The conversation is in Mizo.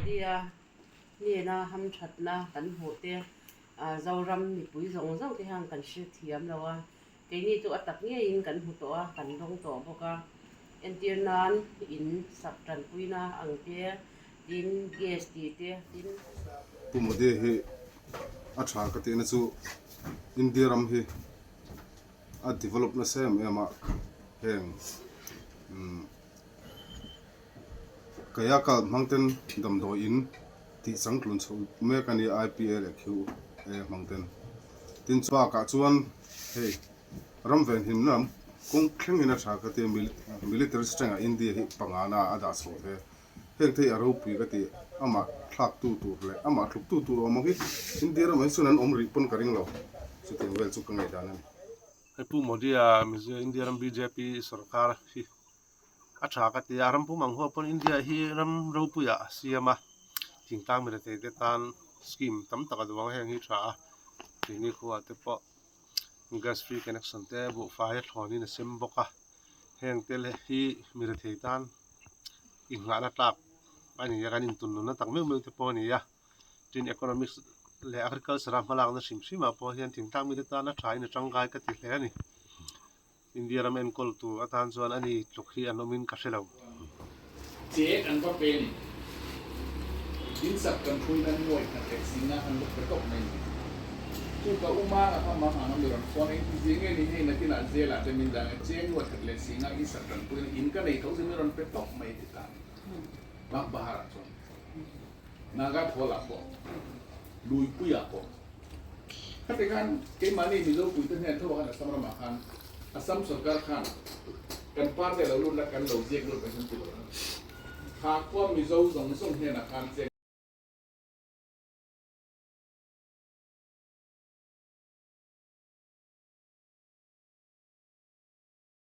Modi-a hnena hamthatna kan hmuh te Zoram mipui zawng zawng te hian kan hrethiam lo a, keini chu a tak ngeiin kan hmu tawh a, kan dawng tawh bawk a. Entir nan in sak tanpuina ang te, tin gas tih te, tin. Pu Modi hi a tha ka tihna chu India ram hi a develop nasa em em a, heng umm Kaya kal hmang ten damdawi in tih changtlun chhoh mek a ni IPA leh QA hmang ten. Tin bakah chuan hei ram venhimna lam kawng thleng in a tha ka tia military strength ah India hi pangana a dah chho hle. Heng te hi a ropui ka ti amah thlak tu tur leh amah tluk tu tur awm ang hi India ramah hi chuan an awm rih pawn ka ring lo. Chutiang vel chu ka ngaihdan a ni. Hei Pu Modi-a Mizo India ram bjp sorkar hi a tha ka ti a, ram pum ang huap pawn India hi ram ropuiah a siam a, thingtlang mirethei te tan scheme tam tak a duang a, heng hi tha a, keini khuaah te pawh gas free connection te buhfai a thlawnin a sem bawk a, heng te leh hi mirethei tan inghahna tlak a ni a, kan intun nunna tak meuh meuh te pawh a ni a, tin economics leh agriculture a hmalakna hrim hrim ah pawh hian thingtlang mite tan a thain a tangkai ka ti hle a ni. India ram enkawl tur atan chuan a ni tluk hi an awmin ka hre lo. Chek an va pe ni. In sak kan hruai nan ngawi khat leh singa an va pe tawp mai ni. Chu ka u manga kha mang ang a mi rawn phone a in ti zia nge ni hei nakinah jail ah te min dah nge cheng ngawi khat leh singa in sak kan puina in ka nei tho chu mi rawn pe tawp mai ti ta ni. Bak bahar ah chuan Naga thawl ah pawh Luipui ah pawh Khati khan keimahni Mizo puite hnen tho ah khan Assam ramah khan Assam sorkar khan kan party a lo lut la kan lo ziak lut mai chuan ti lo. Kha khua Mizo zawng zawng hnenah khan cheng.